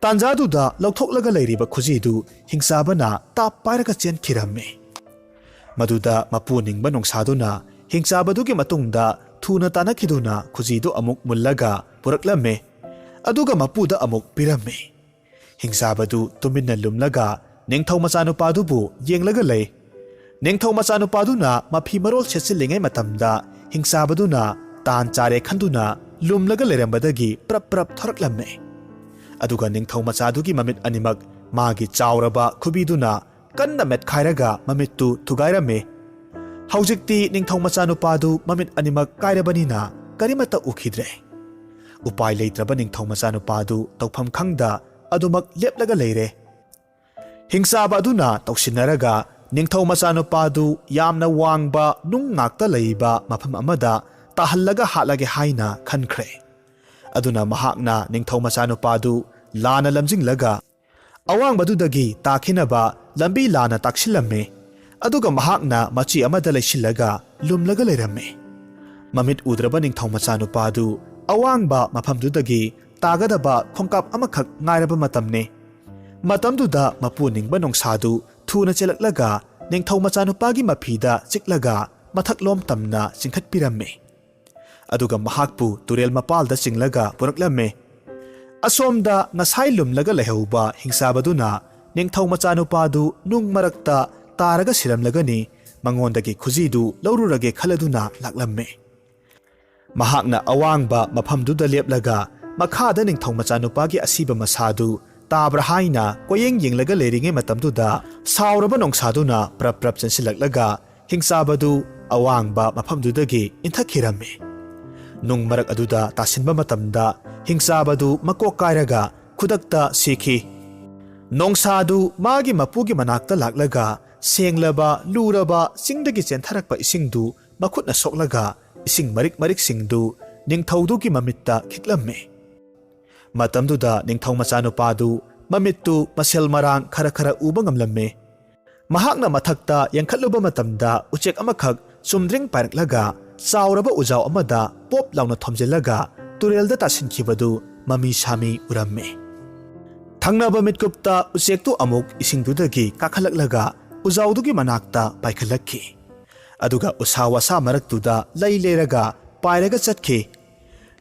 ꯇꯥꯟꯖꯥꯗꯨꯗ ꯂꯧꯊꯣꯛꯂꯒ ꯂꯩꯔꯤꯕ ꯈꯨꯖꯤꯗꯨ ꯍꯤꯡꯆꯥꯕꯅ ꯇꯥꯞ ꯄꯥꯏꯔꯒ ꯆꯦꯟꯈꯤꯔꯝꯃꯦ꯫ ꯃꯗꯨꯗ ꯃꯄꯨ ꯅꯤꯡꯕ ꯅꯣꯡꯁꯥꯗꯨꯅ ꯍꯤꯡꯆꯥꯕꯗꯨꯒꯤ ꯃꯇꯨꯡꯗ ꯊꯨꯅ ꯇꯥꯟꯅꯈꯤꯗꯨꯅ ꯈꯨꯖꯤꯗꯨ ꯑꯃꯨꯛ ꯃꯨꯜꯂꯒ ꯄꯨꯔꯛꯂꯝꯃꯦ꯫ ꯑꯗꯨꯒ ꯃꯄꯨꯗ ꯑꯃꯨꯛ ꯄꯤꯔꯝꯃꯦ꯫ ꯍꯤꯡꯆꯥꯕꯗꯨ ꯇꯨꯃꯤꯟꯅ ꯂꯨꯝꯂꯒ ꯅꯤꯡꯊꯧ ꯃꯆꯥꯅꯨꯄꯥꯗꯨꯕꯨ ꯌꯦꯡꯂꯒ ꯂꯩ꯫ ꯅꯤꯡꯊꯧ ꯃꯆꯥꯅꯨꯄꯥꯗꯨꯅ ꯃꯐꯤ ꯃꯔꯣꯜ ꯁꯦꯠꯆꯤꯜꯂꯤꯉꯩ ꯃꯇꯝꯗ ꯍꯤꯡꯆꯥꯕꯗꯨꯅ ꯇꯥꯟ ꯆꯥꯔꯦ ꯈꯟꯗꯨꯅ ꯂꯨꯝꯂꯒ ꯂꯩꯔꯝꯕꯗꯒꯤ ꯄ꯭ꯔꯞ ꯄ꯭ꯔꯞ ꯊꯣꯔꯛꯂꯝꯃꯦ꯫ ꯑꯗꯨꯒ ꯅꯤꯡꯊꯧ ꯃꯆꯥꯗꯨꯒꯤ ꯃꯃꯤꯠ ꯑꯅꯤꯃꯛ ꯃꯥꯒꯤ ꯆꯥꯎꯔꯕ ꯈꯨꯕꯤꯗꯨꯅ ꯀꯟꯅ ꯃꯦꯠꯈꯥꯏꯔꯒ ꯃꯃꯤꯠꯇꯨ ꯊꯨꯒꯥꯏꯔꯝꯃꯤ꯫ ꯍꯧꯖꯤꯛꯇꯤ ꯅꯤꯡꯊꯧ ꯃꯆꯥꯅꯨꯄꯥꯗꯨ ꯃꯃꯤꯠ ꯑꯅꯤꯃꯛ ꯀꯥꯏꯔꯕꯅꯤꯅ ꯀꯔꯤꯃꯠꯇ ꯎꯈꯤꯗ꯭ꯔꯦ꯫ ꯎꯄꯥꯏ ꯂꯩꯇ꯭ꯔꯕ ꯅꯤꯡꯊꯧ ꯃꯆꯥꯅꯨꯄꯥꯗꯨ ꯇꯧꯐꯝ ꯈꯪꯗ ꯑꯗꯨꯃꯛ ꯂꯦꯞꯂꯒ ꯂꯩꯔꯦ꯫ ꯍꯤꯡꯆꯥꯕ ꯑꯗꯨꯅ ꯇꯧꯁꯤꯟꯅꯔꯒ ꯅꯤꯡꯊꯧ ꯃꯆꯥꯅꯨꯄꯥꯗꯨ ꯌꯥꯝꯅ ꯋꯥꯡꯕ ꯅꯨꯡ ꯉꯥꯛꯇ ꯂꯩꯕ ꯃꯐꯝ ꯑꯃꯗ ꯇꯥꯍꯜꯂꯒ ꯍꯥꯠꯂꯒꯦ ꯍꯥꯏꯅ ꯈꯟꯈ꯭ꯔꯦ꯫ ꯑꯗꯨꯅ ꯃꯍꯥꯛꯅ ꯅꯤꯡꯊꯧ ꯃꯆꯥꯅꯨꯄꯥꯗꯨ ꯂꯥꯟꯅ ꯂꯝꯖꯤꯡꯂꯒ ꯑꯋꯥꯡꯕꯗꯨꯗꯒꯤ ꯇꯥꯈꯤꯅꯕ ꯂꯝꯕꯤ ꯂꯥꯟꯅ ꯇꯥꯛꯁꯤꯜꯂꯝꯃꯤ꯫ ꯑꯗꯨꯒ ꯃꯍꯥꯛꯅ ꯃꯆꯤ ꯑꯃꯗ ꯂꯩꯁꯤꯜꯂꯒ ꯂꯨꯝꯂꯒ ꯂꯩꯔꯝꯃꯤ꯫ ꯃꯃꯤꯠ ꯎꯗ꯭ꯔꯕ ꯅꯤꯡꯊꯧ ꯃꯆꯥꯅꯨꯄꯥꯗꯨ ꯑꯋꯥꯡꯕ ꯃꯐꯝꯗꯨꯗꯒꯤ ꯇꯥꯒꯗꯕ ꯈꯣꯡꯀꯥꯞ ꯑꯃꯈꯛ ꯉꯥꯏꯔꯕ ꯃꯇꯝꯅꯤ꯫ ꯃꯇꯝꯗꯨꯗ ꯃꯄꯨ ꯅꯤꯡꯕ ꯅꯣꯡꯁꯥꯗꯨ ꯊꯨꯅ ꯆꯦꯜꯂꯛꯂꯒ ꯅꯤꯡꯊꯧ ꯃꯆꯥꯅꯨꯄꯥꯒꯤ ꯃꯐꯤꯗ ꯆꯤꯛꯂꯒ ꯃꯊꯛꯂꯣꯝ ꯇꯝꯅ ꯆꯤꯡꯈꯠꯄꯤꯔꯝꯃꯤ꯫ ꯑꯗꯨꯒ ꯃꯍꯥꯛꯄꯨ ꯇꯨꯔꯦꯜ ꯃꯄꯥꯜꯗ ꯆꯤꯡꯂꯒ ꯄꯨꯔꯛꯂꯝꯃꯤ꯫ ꯑꯁꯣꯝꯗ ꯉꯁꯥꯏ ꯂꯨꯝꯂꯒ ꯂꯩꯍꯧꯕ ꯍꯤꯡꯆꯥꯕꯗꯨꯅ ꯅꯤꯡꯊꯧ ꯃꯆꯥꯅꯨꯄꯥꯗꯨ ꯅꯨꯡ ꯃꯔꯛꯇ ꯇꯥꯔꯒ ꯁꯤꯔꯝꯂꯒꯅꯤ, ꯃꯉꯣꯟꯗꯒꯤ ꯈꯨꯖꯤꯗꯨ ꯂꯧꯔꯨꯔꯒꯦ ꯈꯜꯂꯗꯨꯅ ꯂꯥꯛꯂꯝꯃꯤ꯫ ꯃꯍꯥꯛꯅ ꯑꯋꯥꯡꯕ ꯃꯐꯝꯗꯨꯗ ꯂꯦꯞꯂꯒ ꯃꯈꯥꯗ ꯅꯤꯡꯊꯧ ꯃꯆꯥꯅꯨꯄꯥꯒꯤ ꯑꯁꯤꯕ ꯃꯁꯥꯗꯨ ꯇꯥꯕ꯭ꯔꯥ ꯍꯥꯏꯅ ꯀꯣꯌꯦꯡ ꯌꯦꯡꯂꯒ ꯂꯩꯔꯤꯉꯩ ꯃꯇꯝꯗꯨꯗ ꯁꯥꯎꯔꯕ ꯅꯣꯡꯁꯥꯗꯨꯅ ꯄ꯭ꯔꯞ ꯄ꯭ꯔꯞ ꯆꯦꯟꯁꯤꯜꯂꯛꯂꯒ ꯍꯤꯡꯆꯥꯕꯗꯨ ꯑꯋꯥꯡꯕ ꯃꯐꯝꯗꯨꯗꯒꯤ ꯏꯟꯊꯛꯈꯤꯔꯝꯃꯤ꯫ ꯅꯨꯡ ꯃꯔꯛ ꯑꯗꯨꯗ ꯇꯥꯁꯤꯟꯕ ꯃꯇꯝꯗ ꯍꯤꯡꯆꯥꯕꯗꯨ ꯃꯀꯣꯛ ꯀꯥꯏꯔꯒ ꯈꯨꯗꯛꯇ ꯁꯤꯈꯤ꯫ ꯅꯣꯡꯁꯥꯗꯨ ꯃꯥꯒꯤ ꯃꯄꯨꯒꯤ ꯃꯅꯥꯛꯇ ꯂꯥꯛꯂꯒ ꯁꯦꯡꯂꯕ, ꯂꯨꯔꯕ ꯆꯤꯡꯗꯒꯤ ꯆꯦꯟꯊꯔꯛꯄ ꯏꯁꯤꯡꯗꯨ ꯃꯈꯨꯠꯅ ꯁꯣꯛꯂꯒ ꯏꯁꯤꯡ ꯃꯔꯤꯛ ꯃꯔꯤꯛꯁꯤꯡꯗꯨ ꯅꯤꯡꯊꯧꯗꯨꯒꯤ ꯃꯃꯤꯠꯇ ꯈꯤꯛꯂꯝꯃꯤ꯫ ꯃꯇꯝꯗꯨꯗ ꯅꯤꯡꯊꯧ ꯃꯆꯥꯅꯨꯄꯥꯗꯨ ꯃꯃꯤꯠꯇꯨ ꯃꯁꯦꯜ ꯃꯔꯥꯡ ꯈꯔ ꯈꯔ ꯎꯕ ꯉꯝꯂꯝꯃꯤ꯫ ꯃꯍꯥꯛꯅ ꯃꯊꯛꯇ ꯌꯦꯡꯈꯠꯂꯨꯕ ꯃꯇꯝꯗ ꯎꯆꯦꯛ ꯑꯃꯈꯛ ꯆꯨꯝꯗ꯭ꯔꯤꯡ ꯄꯥꯏꯔꯛꯂꯒ ꯆꯥꯎꯔꯕ ꯎꯖꯥꯎ ꯑꯃꯗ ꯄꯣꯞ ꯂꯥꯎꯅ ꯊꯣꯝꯖꯤꯜꯂꯒ ꯇꯨꯔꯦꯜꯗ ꯇꯥꯁꯤꯟꯈꯤꯕꯗꯨ ꯃꯃꯤ ꯁꯥꯃꯤ ꯎꯔꯝꯃꯤ꯫ ꯊꯪꯅꯕ ꯃꯤꯠꯀꯨꯞꯇ ꯎꯆꯦꯛꯇꯨ ꯑꯃꯨꯛ ꯏꯁꯤꯡꯗꯨꯗꯒꯤ ꯀꯥꯈꯠꯂꯛꯂꯒ ꯎꯖꯥꯎꯗꯨꯒꯤ ꯃꯅꯥꯛꯇ ꯄꯥꯏꯈꯠꯂꯛꯈꯤ꯫ ꯑꯗꯨꯒ ꯎꯁꯥ ꯋꯥꯁꯥ ꯃꯔꯛꯇꯨꯗ ꯂꯩ ꯂꯩꯔꯒ ꯄꯥꯏꯔꯒ ꯆꯠꯈꯤ꯫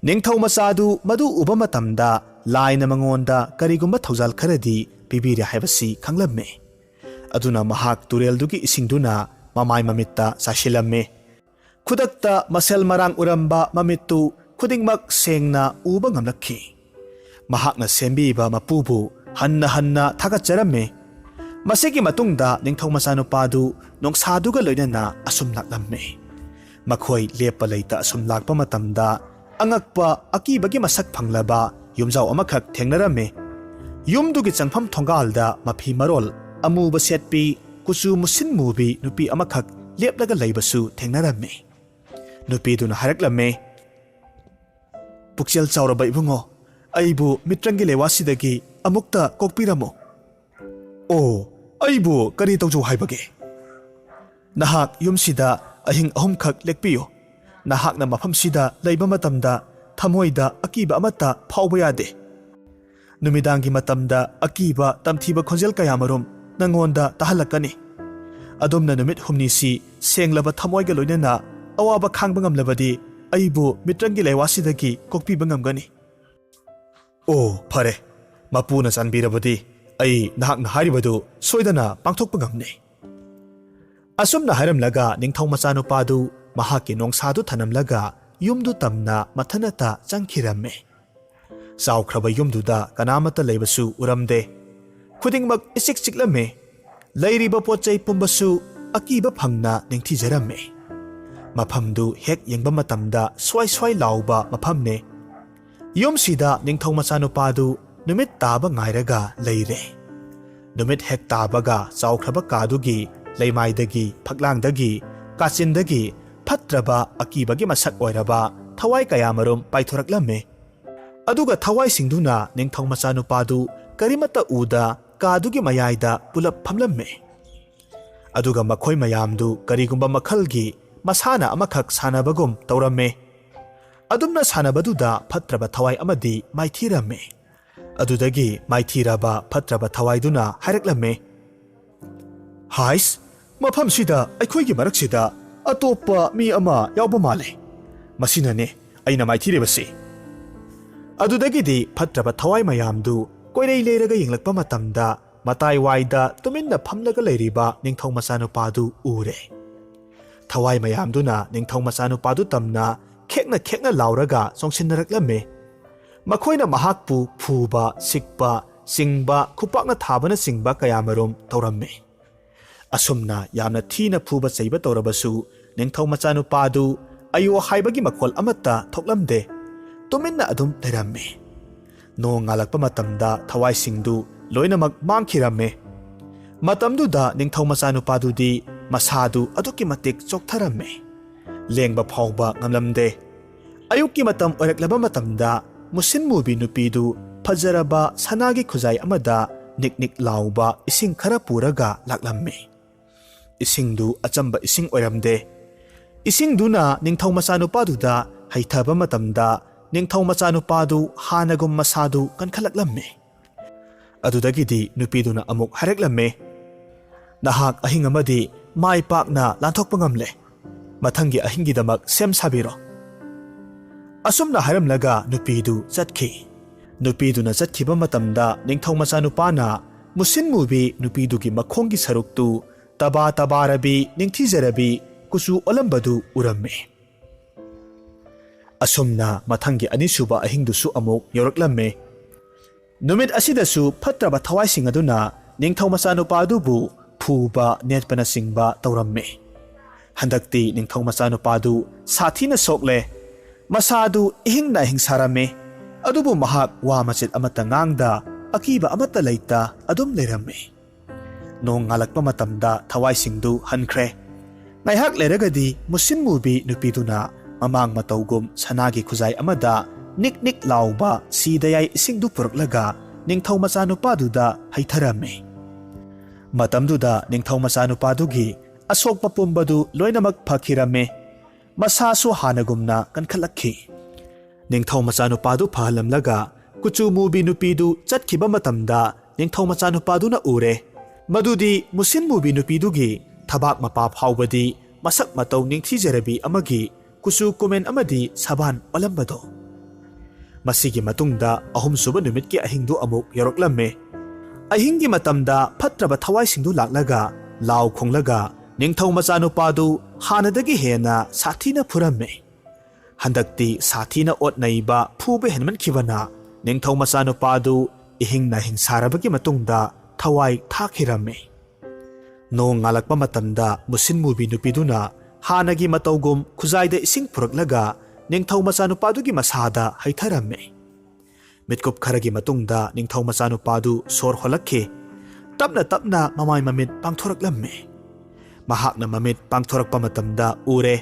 ꯅꯤꯡꯊꯧ ꯃꯆꯥꯗꯨ ꯃꯗꯨ ꯎꯕ ꯃꯇꯝꯗ ꯂꯥꯏꯅ ꯃꯉꯣꯟꯗ ꯀꯔꯤꯒꯨꯝꯕ ꯊꯧꯖꯥꯜ ꯈꯔꯗꯤ ꯄꯤꯕꯤꯔꯦ ꯍꯥꯏꯕꯁꯤ ꯈꯪꯂꯝꯃꯤ꯫ ꯑꯗꯨꯅ ꯃꯍꯥꯛ ꯇꯨꯔꯦꯜꯗꯨꯒꯤ ꯏꯁꯤꯡꯗꯨꯅ ꯃꯃꯥꯏ ꯃꯃꯤꯠꯇ ꯆꯥꯏꯁꯤꯜꯂꯝꯃꯤ꯫ ꯈꯨꯗꯛꯇ ꯃꯁꯦꯜ ꯃꯔꯥꯡ ꯎꯔꯝꯕ ꯃꯃꯤꯠꯇꯨ ꯈꯨꯗꯤꯡꯃꯛ ꯁꯦꯡꯅ ꯎꯕ ꯉꯝꯂꯛꯈꯤ꯫ ꯃꯍꯥꯛꯅ ꯁꯦꯝꯕꯤꯕ ꯃꯄꯨꯕꯨ ꯍꯟꯅ ꯍꯟꯅ ꯊꯥꯒꯠꯆꯔꯝꯃꯤ꯫ ꯃꯁꯤꯒꯤ ꯃꯇꯨꯡꯗ ꯅꯤꯡꯊꯧ ꯃꯆꯥꯅꯨꯄꯥꯗꯨ ꯅꯣꯡꯁꯥꯗꯨꯒ ꯂꯣꯏꯅꯅ ꯑꯁꯨꯝ ꯂꯥꯛꯂꯝꯃꯤ꯫ ꯃꯈꯣꯏ ꯂꯦꯞꯄ ꯂꯩꯇ ꯑꯁꯨꯝ ꯂꯥꯛꯄ ꯃꯇꯝꯗ ꯑꯉꯛꯄ ꯑꯀꯤꯕꯒꯤ ꯃꯁꯛ ꯐꯪꯂꯕ ꯌꯨꯝꯖꯥꯎ ꯑꯃꯈꯛ ꯊꯦꯡꯅꯔꯝꯃꯤ꯫ ꯌꯨꯝꯗꯨꯒꯤ ꯆꯪꯐꯝ ꯊꯣꯡꯒꯥꯜꯗ ꯃꯐꯤ ꯃꯔꯣꯜ ꯑꯃꯨꯕ ꯁꯦꯠꯄꯤ, ꯀꯨꯆꯨ ꯃꯨꯁꯤꯟ ꯃꯨꯕꯤ ꯅꯨꯄꯤ ꯑꯃꯈꯛ ꯂꯦꯞꯂꯒ ꯂꯩꯕꯁꯨ ꯊꯦꯡꯅꯔꯝꯃꯤ꯫ ꯅꯨꯄꯤꯗꯨꯅ ꯍꯥꯏꯔꯛꯂꯝꯃꯤ, "ꯄꯨꯛꯆꯦꯜ ꯆꯥꯎꯔꯕ ꯏꯕꯨꯡꯉꯣ, ꯑꯩꯕꯨ ꯃꯤꯇ꯭ꯔꯪꯒꯤ ꯂꯩꯋꯥꯁꯤꯗꯒꯤ ꯑꯃꯨꯛꯇ ꯀꯣꯛꯄꯤꯔꯝꯃꯨ꯫" "ꯑꯣ, ꯑꯩꯕꯨ ꯀꯔꯤ ꯇꯧꯖꯧ ꯍꯥꯏꯕꯒꯦ?" "ꯅꯍꯥꯛ ꯌꯨꯝꯁꯤꯗ ꯑꯍꯤꯡ ꯑꯍꯨꯝꯈꯛ ꯂꯦꯛꯄꯤꯌꯨ꯫ ꯅꯍꯥꯛꯅ ꯃꯐꯝꯁꯤꯗ ꯂꯩꯕ ꯃꯇꯝꯗ ꯊꯃꯣꯏꯗ ꯑꯀꯤꯕ ꯑꯃꯠꯇ ꯐꯥꯎꯕ ꯌꯥꯗꯦ꯫ ꯅꯨꯃꯤꯗꯥꯡꯒꯤ ꯃꯇꯝꯗ ꯑꯀꯤꯕ ꯇꯝꯊꯤꯕ ꯈꯣꯟꯖꯦꯜ ꯀꯌꯥꯃꯔꯨꯝ ꯅꯪꯉꯣꯟꯗ ꯇꯥꯍꯜꯂꯛꯀꯅꯤ꯫ ꯑꯗꯣꯝꯅ ꯅꯨꯃꯤꯠ ꯍꯨꯝꯅꯤꯁꯤ ꯁꯦꯡꯂꯕ ꯊꯃꯣꯏꯒ ꯂꯣꯏꯅꯅ ꯑꯋꯥꯕ ꯈꯥꯡꯕ ꯉꯝꯂꯕꯗꯤ ꯑꯩꯕꯨ ꯃꯤꯇ꯭ꯔꯪꯒꯤ ꯂꯩꯋꯥꯁꯤꯗꯒꯤ ꯀꯣꯛꯄꯤꯕ ꯉꯝꯒꯅꯤ꯫" "ꯑꯣ, ꯐꯔꯦ꯫ ꯃꯄꯨꯅ ꯆꯥꯟꯕꯤꯔꯕꯗꯤ ꯑꯩ ꯅꯍꯥꯛꯅ ꯍꯥꯏꯔꯤꯕꯗꯨ ꯁꯣꯏꯗꯅ ꯄꯥꯡꯊꯣꯛꯄ ꯉꯝꯅꯤ꯫" ꯑꯁꯨꯝꯅ ꯍꯥꯏꯔꯝꯂꯒ ꯅꯤꯡꯊꯧ ꯃꯆꯥꯅꯨꯄꯥꯗꯨ ꯃꯍꯥꯛꯀꯤ ꯅꯣꯡꯁꯥꯗꯨ ꯊꯅꯝꯂꯒ ꯌꯨꯝꯗꯨ ꯇꯝꯅ ꯃꯊꯟꯅꯇ ꯆꯪꯈꯤꯔꯝꯃꯤ꯫ ꯆꯥꯎꯈ꯭ꯔꯕ ꯌꯨꯝꯗꯨꯗ ꯀꯅꯥꯃꯠꯇ ꯂꯩꯕꯁꯨ ꯎꯔꯝꯗꯦ꯫ ꯈꯨꯗꯤꯡꯃꯛ ꯏꯆꯤꯛ ꯆꯤꯛꯂꯝꯃꯤ꯫ ꯂꯩꯔꯤꯕ ꯄꯣꯠ ꯆꯩ ꯄꯨꯝꯕꯁꯨ ꯑꯀꯤꯕ ꯐꯪꯅ ꯅꯤꯡꯊꯤꯖꯔꯝꯃꯤ꯫ ꯃꯐꯝꯗꯨ ꯍꯦꯛ ꯌꯦꯡꯕ ꯃꯇꯝꯗ ꯁ꯭ꯋꯥꯏ ꯁ꯭ꯋꯥꯏ ꯂꯥꯎꯕ ꯃꯐꯝꯅꯤ꯫ ꯌꯨꯝꯁꯤꯗ ꯅꯤꯡꯊꯧ ꯃꯆꯥꯅꯨꯄꯥꯗꯨ ꯅꯨꯃꯤꯠ ꯇꯥꯕ ꯉꯥꯏꯔꯒ ꯂꯩꯔꯦ꯫ ꯅꯨꯃꯤꯠ ꯍꯦꯛ ꯇꯥꯕꯒ ꯆꯥꯎꯈ꯭ꯔꯕ ꯀꯥꯗꯨꯒꯤ ꯂꯩꯃꯥꯏꯗꯒꯤ, ꯐꯛꯂꯥꯡꯗꯒꯤ, ꯀꯥꯆꯤꯟꯗꯒꯤ ꯐꯠꯇ꯭ꯔꯕ ꯑꯀꯤꯕꯒꯤ ꯃꯁꯛ ꯑꯣꯏꯔꯕ ꯊꯋꯥꯏ ꯀꯌꯥꯃꯔꯨꯝ ꯄꯥꯏꯊꯣꯔꯛꯂꯝꯃꯤ꯫ ꯑꯗꯨꯒ ꯊꯋꯥꯏꯁꯤꯡꯗꯨꯅ ꯅꯤꯡꯊꯧ ꯃꯆꯥꯅꯨꯄꯥꯗꯨ ꯀꯔꯤꯃꯠꯇ ꯎꯗ ꯀꯥꯗꯨꯒꯤ ꯃꯌꯥꯏꯗ ꯄꯨꯂꯞ ꯐꯝꯂꯝꯃꯤ꯫ ꯑꯗꯨꯒ ꯃꯈꯣꯏ ꯃꯌꯥꯝꯗꯨ ꯀꯔꯤꯒꯨꯝꯕ ꯃꯈꯜꯒꯤ ꯃꯁꯥꯟꯅ ꯑꯃꯈꯛ ꯁꯥꯟꯅꯕꯒꯨꯝ ꯇꯧꯔꯝꯃꯤ꯫ ꯑꯗꯨꯝꯅ ꯁꯥꯟꯅꯕꯗꯨꯗ ꯐꯠꯇ꯭ꯔꯕ ꯊꯋꯥꯏ ꯑꯃꯗꯤ ꯃꯥꯏꯊꯤꯔꯝꯃꯤ꯫ ꯑꯗꯨꯗꯒꯤ ꯃꯥꯏꯊꯤꯔꯕ ꯐꯠꯇ꯭ꯔꯕ ꯊꯋꯥꯏꯗꯨꯅ ꯍꯥꯏꯔꯛꯂꯝꯃꯤ, "ꯍꯥꯏꯁ, ꯃꯐꯝꯁꯤꯗ ꯑꯩꯈꯣꯏꯒꯤ ꯃꯔꯛꯁꯤꯗ ꯑꯇꯣꯞꯄ ꯃꯤ ꯑꯃ ꯌꯥꯎꯕ ꯃꯥꯜꯂꯦ꯫ ꯃꯁꯤꯅꯅꯦ ꯑꯩꯅ ꯃꯥꯏꯊꯤꯔꯤꯕꯁꯤ꯫" ꯑꯗꯨꯗꯒꯤꯗꯤ ꯐꯠꯇ꯭ꯔꯕ ꯊꯋꯥꯏ ꯃꯌꯥꯝꯗꯨ ꯀꯣꯏꯔꯩ ꯂꯩꯔꯒ ꯌꯦꯡꯂꯛꯄ ꯃꯇꯝꯗ, ꯃꯇꯥꯏ ꯋꯥꯏꯗ ꯇꯨꯃꯤꯟꯅ ꯐꯝꯂꯒ ꯂꯩꯔꯤꯕ ꯅꯤꯡꯊꯧ ꯃꯆꯥꯅꯨꯄꯥꯗꯨ ꯎꯔꯦ꯫ ꯊꯋꯥꯏ ꯃꯌꯥꯝꯗꯨꯅ ꯅꯤꯡꯊꯧ ꯃꯆꯥꯅꯨꯄꯥꯗꯨ ꯇꯝꯅ ꯈꯦꯛꯅ ꯈꯦꯛꯅ ꯂꯥꯎꯔꯒ ꯆꯣꯡꯁꯤꯟꯅꯔꯛꯂꯝꯃꯤ꯫ ꯃꯈꯣꯏꯅ ꯃꯍꯥꯛꯄꯨ ꯐꯨꯕ, ꯁꯤꯛꯄ, ꯆꯤꯡꯕ, ꯈꯨꯄꯥꯛꯅ ꯊꯥꯕꯅꯆꯤꯡꯕ ꯀꯌꯥꯃꯔꯨꯝ ꯇꯧꯔꯝꯃꯤ꯫ ꯑꯁꯨꯝꯅ ꯌꯥꯝꯅ ꯊꯤꯅ ꯐꯨꯕ ꯆꯩꯕ ꯇꯧꯔꯕꯁꯨ, ꯅꯤꯡꯊꯧ ꯃꯆꯥꯅꯨꯄꯥꯗꯨ ꯑꯌꯣ ꯍꯥꯏꯕꯒꯤ ꯃꯈꯣꯜ ꯑꯃꯠꯇ ꯊꯣꯛꯂꯝꯗꯦ꯫ ꯇꯨꯃꯤꯟꯅ ꯑꯗꯨꯝ ꯂꯩꯔꯝꯃꯤ꯫ ꯅꯣꯡ ꯉꯥꯜꯂꯛꯄ ꯃꯇꯝꯗ ꯊꯋꯥꯏꯁꯤꯡꯗꯨ ꯂꯣꯏꯅꯃꯛ ꯃꯥꯡꯈꯤꯔꯝꯃꯤ꯫ ꯃꯇꯝꯗꯨꯗ ꯅꯤꯡꯊꯧ ꯃꯆꯥꯅꯨꯄꯥꯗꯨꯗꯤ ꯃꯁꯥꯗꯨ ꯑꯗꯨꯛꯀꯤ ꯃꯇꯤꯛ ꯆꯣꯛꯊꯔꯝꯃꯤ꯫ ꯂꯦꯡꯕ ꯐꯥꯎꯕ ꯉꯝꯂꯝꯗꯦ꯫ ꯑꯌꯨꯛꯀꯤ ꯃꯇꯝ ꯑꯣꯏꯔꯛꯂꯕ ꯃꯇꯝꯗ, ꯃꯨꯁꯤꯟ ꯃꯨꯕꯤ ꯅꯨꯄꯤꯗꯨ ꯐꯖꯔꯕ ꯁꯅꯥꯒꯤ ꯈꯨꯖꯥꯏ ꯑꯃꯗ ꯅꯤꯛ ꯅꯤꯛ ꯂꯥꯎꯕ ꯏꯁꯤꯡ ꯈꯔ ꯄꯨꯔꯒ ꯂꯥꯛꯂꯝꯃꯤ꯫ ꯏꯁꯤꯡꯗꯨ ꯑꯆꯝꯕ ꯏꯁꯤꯡ ꯑꯣꯏꯔꯝꯗꯦ꯫ ꯏꯁꯤꯡꯗꯨꯅ ꯅꯤꯡꯊꯧ ꯃꯆꯥꯅꯨꯄꯥꯗꯨꯗ ꯍꯩꯊꯕ ꯃꯇꯝꯗ, ꯅꯤꯡꯊꯧ ꯃꯆꯥꯅꯨꯄꯥꯗꯨ ꯍꯥꯟꯅꯒꯨꯝ ꯃꯁꯥꯗꯨ ꯀꯟꯈꯠꯂꯛꯂꯝꯃꯤ꯫ ꯑꯗꯨꯗꯒꯤꯗꯤ ꯅꯨꯄꯤꯗꯨꯅ ꯑꯃꯨꯛ ꯍꯥꯏꯔꯛꯂꯝꯃꯤ, "ꯅꯍꯥꯛ ꯑꯍꯤꯡ ꯑꯃꯗꯤ ꯃꯥꯏ ꯄꯥꯛꯅ ꯂꯥꯟꯊꯣꯛꯄ ꯉꯝꯂꯦ꯫ ꯃꯊꯪꯒꯤ ꯑꯍꯤꯡꯒꯤꯗꯃꯛ ꯁꯦꯝ ꯁꯥꯕꯤꯔꯣ꯫" ꯑꯁꯨꯝꯅ ꯍꯥꯏꯔꯝꯂꯒ ꯅꯨꯄꯤꯗꯨ ꯆꯠꯈꯤ꯫ ꯅꯨꯄꯤꯗꯨꯅ ꯆꯠꯈꯤꯕ ꯃꯇꯝꯗ, ꯅꯤꯡꯊꯧ ꯃꯆꯥꯅꯨꯄꯥꯅ ꯃꯨꯁꯤꯟ ꯃꯨꯕꯤ ꯅꯨꯄꯤꯗꯨꯒꯤ ꯃꯈꯣꯡꯒꯤ ꯁꯔꯨꯛꯇꯨ ꯇꯕꯥ ꯇꯕꯥꯔꯕꯤ, ꯅꯤꯡꯊꯤꯖꯔꯕꯤ ꯀꯨꯆꯨ ꯑꯣꯜꯂꯝꯕꯗꯨ ꯎꯔꯝꯃꯤ꯫ ꯑꯁꯨꯝꯅ ꯃꯊꯪꯒꯤ ꯑꯅꯤꯁꯨꯕ ꯑꯍꯤꯡꯗꯨꯁꯨ ꯑꯃꯨꯛ ꯌꯧꯔꯛꯂꯝꯃꯤ꯫ ꯅꯨꯃꯤꯠ ꯑꯁꯤꯗꯁꯨ ꯐꯠꯇ꯭ꯔꯕ ꯊꯋꯥꯏꯁꯤꯡ ꯑꯗꯨꯅ ꯅꯤꯡꯊꯧ ꯃꯆꯥꯅꯨꯄꯥ ꯑꯗꯨꯕꯨ ꯐꯨꯕ ꯅꯦꯠꯄꯅꯆꯤꯡꯕ ꯇꯧꯔꯝꯃꯤ꯫ ꯍꯟꯗꯛꯇꯤ ꯅꯤꯡꯊꯧ ꯃꯆꯥꯅꯨꯄꯥꯗꯨ ꯁꯥꯊꯤꯅ ꯁꯣꯛꯂꯦ꯫ ꯃꯁꯥꯗꯨ ꯏꯍꯤꯡ ꯅꯥꯍꯤꯡ ꯁꯥꯔꯝꯃꯤ꯫ ꯑꯗꯨꯕꯨ ꯃꯍꯥꯛ ꯋꯥ ꯃꯆꯦꯠ ꯑꯃꯠꯇ ꯉꯥꯡꯗ ꯑꯀꯤꯕ ꯑꯃꯠꯇ ꯂꯩꯇ ꯑꯗꯨꯝ ꯂꯩꯔꯝꯃꯤ꯫ ꯅꯣꯡ ꯉꯥꯜꯂꯛꯄ ꯃꯇꯝꯗ ꯊꯋꯥꯏꯁꯤꯡꯗꯨ ꯍꯟꯈ꯭ꯔꯦ꯫ ꯉꯥꯏꯍꯥꯛ ꯂꯩꯔꯒꯗꯤ ꯃꯨꯁꯤꯟ ꯃꯨꯕꯤ ꯅꯨꯄꯤꯗꯨꯅ ꯃꯃꯥꯡ ꯃꯇꯧꯒꯨꯝ ꯁꯅꯥꯒꯤ ꯈꯨꯖꯥꯏ ꯑꯃꯗ ꯅꯤꯛ ꯅꯤꯛ ꯂꯥꯎꯕ ꯁꯤꯗꯌꯥꯏ ꯏꯁꯤꯡꯗꯨ ꯄꯨꯔꯛꯂꯒ ꯅꯤꯡꯊꯧ ꯃꯆꯥꯅꯨꯄꯥꯗꯨꯗ ꯍꯩꯊꯔꯝꯃꯤ꯫ ꯃꯇꯝꯗꯨꯗ ꯅꯤꯡꯊꯧ ꯃꯆꯥꯅꯨꯄꯥꯗꯨꯒꯤ ꯑꯁꯣꯛꯄ ꯄꯨꯝꯕꯗꯨ ꯂꯣꯏꯅꯃꯛ ꯐꯈꯤꯔꯝꯃꯤ꯫ ꯃꯁꯥꯁꯨ ꯍꯥꯟꯅꯒꯨꯝꯅ ꯀꯟꯈꯠꯂꯛꯈꯤ꯫ ꯅꯤꯡꯊꯧ ꯃꯆꯥꯅꯨꯄꯥꯗꯨ ꯐꯍꯜꯂꯝꯂꯒ ꯀꯨꯆꯨ ꯃꯨꯕꯤ ꯅꯨꯄꯤꯗꯨ ꯆꯠꯈꯤꯕ ꯃꯇꯝꯗ ꯅꯤꯡꯊꯧ ꯃꯆꯥꯅꯨꯄꯥꯗꯨꯅ ꯎꯔꯦ꯫ ꯃꯗꯨꯗꯤ ꯃꯨꯁꯤꯟ ꯃꯨꯕꯤ ꯅꯨꯄꯤꯗꯨꯒꯤ ꯊꯕꯥꯛ ꯃꯄꯥ ꯐꯥꯎꯕꯗꯤ ꯃꯁꯛ ꯃꯇꯧ ꯅꯤꯡꯊꯤꯖꯔꯕꯤ ꯑꯃꯒꯤ ꯀꯨꯆꯨ ꯀꯨꯃꯦꯟ ꯑꯃꯗꯤ ꯁꯕꯥꯟ ꯑꯣꯜꯂꯝꯕꯗꯣ꯫ ꯃꯁꯤꯒꯤ ꯃꯇꯨꯡꯗ ꯑꯍꯨꯝꯁꯨꯕ ꯅꯨꯃꯤꯠꯀꯤ ꯑꯍꯤꯡꯗꯨ ꯑꯃꯨꯛ ꯌꯧꯔꯛꯂꯝꯃꯦ꯫ ꯑꯍꯤꯡꯒꯤ ꯃꯇꯝꯗ ꯐꯠꯇ꯭ꯔꯕ ꯊꯋꯥꯏꯁꯤꯡꯗꯨ ꯂꯥꯛꯂꯒ ꯂꯥꯎ ꯈꯣꯡꯂꯒ ꯅꯤꯡꯊꯧ ꯃꯆꯥꯅꯨꯄꯥꯗꯨ ꯍꯥꯟꯅꯗꯒꯤ ꯍꯦꯟꯅ ꯁꯥꯊꯤꯅ ꯐꯨꯔꯝꯃꯦ꯫ ꯍꯟꯗꯛꯇꯤ ꯁꯥꯊꯤꯅ ꯑꯣꯠ ꯅꯩꯕ ꯐꯨꯕ ꯍꯦꯟꯃꯟꯈꯤꯕꯅ ꯅꯤꯡꯊꯧ ꯃꯆꯥꯅꯨꯄꯥꯗꯨ ꯏꯍꯤꯡ ꯅꯥꯍꯤꯡ ꯁꯥꯔꯕꯒꯤ ꯃꯇꯨꯡꯗ ꯊꯋꯥꯏ ꯊꯥꯈꯤꯔꯝꯃꯤ꯫ ꯅꯣꯡ ꯉꯥꯜꯂꯛꯄ ꯃꯇꯝꯗ ꯃꯨꯁꯤꯟ ꯃꯨꯕꯤ ꯅꯨꯄꯤꯗꯨꯅ ꯍꯥꯟꯅꯒꯤ ꯃꯇꯧꯒꯨꯝ ꯈꯨꯖꯥꯏꯗ ꯏꯁꯤꯡ ꯄꯨꯔꯛꯂꯒ ꯅꯤꯡꯊꯧ ꯃꯆꯥꯅꯨꯄꯥꯗꯨꯒꯤ ꯃꯁꯥꯗ ꯍꯩꯊꯔꯝꯃꯤ꯫ ꯃꯤꯠꯀꯨꯞ ꯈꯔꯒꯤ ꯃꯇꯨꯡꯗ ꯅꯤꯡꯊꯧ ꯃꯆꯥꯅꯨꯄꯥꯗꯨ ꯁꯣꯔ ꯍꯣꯜꯂꯛꯈꯤ꯫ ꯇꯞꯅ ꯇꯞꯅ ꯃꯃꯥꯏ ꯃꯃꯤꯠ ꯄꯥꯡꯊꯣꯔꯛꯂꯝꯃꯤ꯫ ꯃꯍꯥꯛꯅ ꯃꯃꯤꯠ ꯄꯥꯡꯊꯣꯔꯛꯄ ꯃꯇꯝꯗ ꯎꯔꯦ꯫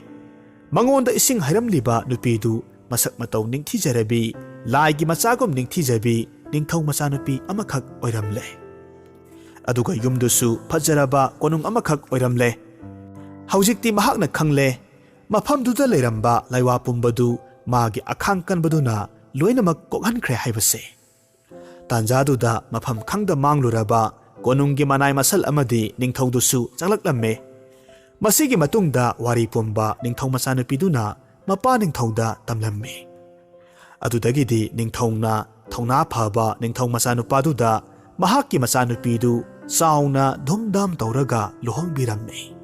ꯃꯉꯣꯟꯗ ꯏꯁꯤꯡ ꯍꯩꯔꯝꯂꯤꯕ ꯅꯨꯄꯤꯗꯨ ꯃꯁꯛ ꯃꯇꯧ ꯅꯤꯡꯊꯤꯖꯔꯕꯤ, ꯂꯥꯏꯒꯤ ꯃꯆꯥꯒꯨꯝ ꯅꯤꯡꯊꯤꯖꯕꯤ ꯅꯤꯡꯊꯧ ꯃꯆꯥꯅꯨꯄꯤ ꯑꯃꯈꯛ ꯑꯣꯏꯔꯝꯂꯦ꯫ ꯑꯗꯨꯒ ꯌꯨꯝꯗꯨꯁꯨ ꯐꯖꯔꯕ ꯀꯣꯅꯨꯡ ꯑꯃꯈꯛ ꯑꯣꯏꯔꯝꯂꯦ꯫ ꯍꯧꯖꯤꯛꯇꯤ ꯃꯍꯥꯛꯅ ꯈꯪꯂꯦ, ꯃꯐꯝꯗꯨꯗ ꯂꯩꯔꯝꯕ ꯂꯩꯋꯥ ꯄꯨꯝꯕꯗꯨ ꯃꯥꯒꯤ ꯑꯈꯥꯡ ꯀꯟꯕꯗꯨꯅ ꯂꯣꯏꯅꯃꯛ ꯀꯣꯛꯍꯟꯈ꯭ꯔꯦ ꯍꯥꯏꯕꯁꯦ꯫ ꯇꯥꯟꯖꯥꯗꯨꯗ ꯃꯐꯝ ꯈꯪꯗ ꯃꯥꯡꯂꯨꯔꯕ ꯀꯣꯅꯨꯡꯒꯤ ꯃꯅꯥꯏ ꯃꯁꯜ ꯑꯃꯗꯤ ꯅꯤꯡꯊꯧꯗꯨꯁꯨ ꯆꯪꯂꯛꯂꯝꯃꯦ꯫ ꯃꯁꯤꯒꯤ ꯃꯇꯨꯡꯗ ꯋꯥꯔꯤ ꯄꯨꯝꯕ ꯅꯤꯡꯊꯧ ꯃꯆꯥꯅꯨꯄꯤꯗꯨꯅ ꯃꯄꯥ ꯅꯤꯡꯊꯧꯗ ꯇꯝꯂꯝꯃꯤ꯫ ꯑꯗꯨꯗꯒꯤꯗꯤ ꯅꯤꯡꯊꯧꯅ ꯊꯧꯅꯥ ꯐꯕ ꯅꯤꯡꯊꯧ ꯃꯆꯥꯅꯨꯄꯥꯗꯨꯗ ꯃꯍꯥꯛꯀꯤ ꯃꯆꯥꯅꯨꯄꯤꯗꯨ ꯆꯥꯎꯅ ꯙꯨꯝꯙꯥꯝ ꯇꯧꯔꯒ ꯂꯨꯍꯣꯡꯕꯤꯔꯝꯃꯤ꯫